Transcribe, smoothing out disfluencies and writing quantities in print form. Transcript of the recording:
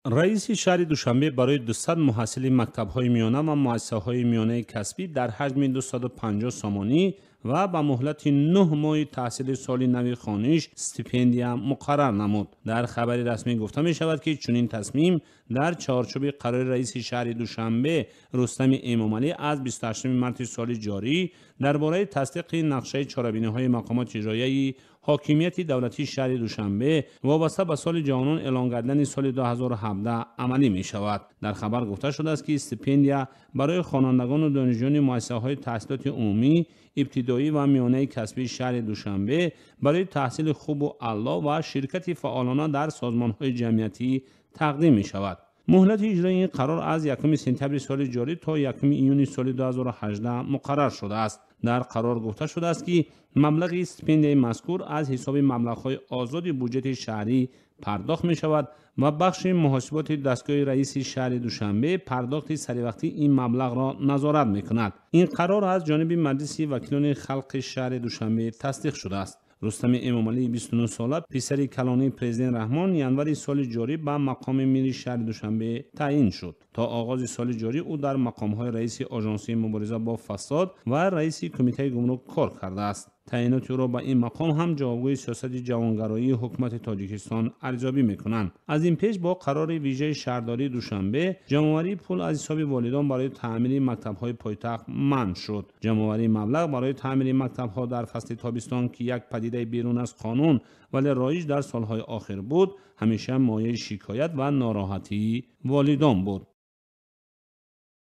Раиси шаҳри Душанбе барои 200 муҳассили мактабҳои миёна ва муассисаҳои миёнаи касбӣ дар ҳаҷми 250 сомонӣ ва ба муҳлати 9 моҳи таҳсили соли нави хониш стипендия муқаррар намуд. Дар хабари расмӣ гуфта мешавад, ки чунин тасмим дар чаҳорчӯби қарори раиси шаҳри Душанбе Рустами Эмомалӣ аз 28 марти соли ҷорӣ дар бораи тасдиқи нақшаи чорабиниҳои мақомоти иҷроияи ҳокимияти давлатии шаҳри Душанбе вобаста ба соли ҷавонон эълон гардидани соли 2017 амалӣ мешавад. Дар хабар гуфта шудааст, ки стипендия барои хонандагону донишҷӯёни муассисаҳои таҳсилоти умумӣ, ибтидоӣ ва миёнаи касбии шаҳри Душанбе барои таҳсили хубу аъло ва ширкати фаъолона дар созмонҳои ҷамъиятӣ тақдим мешавад. Муҳлати иҷрои ин қарор аз 1 сентябри соли ҷорӣ то 1 июни соли 2018 муқаррар шудааст. Дар қарор гуфта шудааст, ки маблағи стипендияи мазкур аз ҳисоби маблағҳои озоди буҷети шаҳрӣ пардохт мешавад ва бахши муҳосиботи дастгоҳи раиси шаҳри Душанбе пардохти саривақтии ин маблағро назорат мекунад. Ин қарор аз ҷониби Маҷлиси вакилони халқи шаҳри Душанбе тасдиқ шудааст. Рустами Эмомалии 29 сола, писари калонии президент Раҳмон, январи соли ҷорӣ ба мақоми мири шаҳри Душанбе таъин шуд. То оғози соли ҷорӣ ӯ дар мақомҳои раиси Ожонсии мубориза бо фасод ва раиси Кумитаи гумрук кор кардааст. Таъиноти ӯро ба ин мақом ҳам ҷавобгӯи сиёсати ҷавонгароии ҳукумати Тоҷикистон арзёбӣ мекунанд. Аз ин пеш бо қарори вижаи шаҳрдории Душанбе ҷамъоварии пул аз ҳисоби волидон барои таъмири мактабҳои пойтахт манъ шуд. Ҷамъоварии маблағ барои таъмири мактабҳо дар фасли тобистон, ки як падидаи берун аз қонун, вале роиҷ дар солҳои охир буд, ҳамеша мояи шикоят ва нороҳатии волидон буд.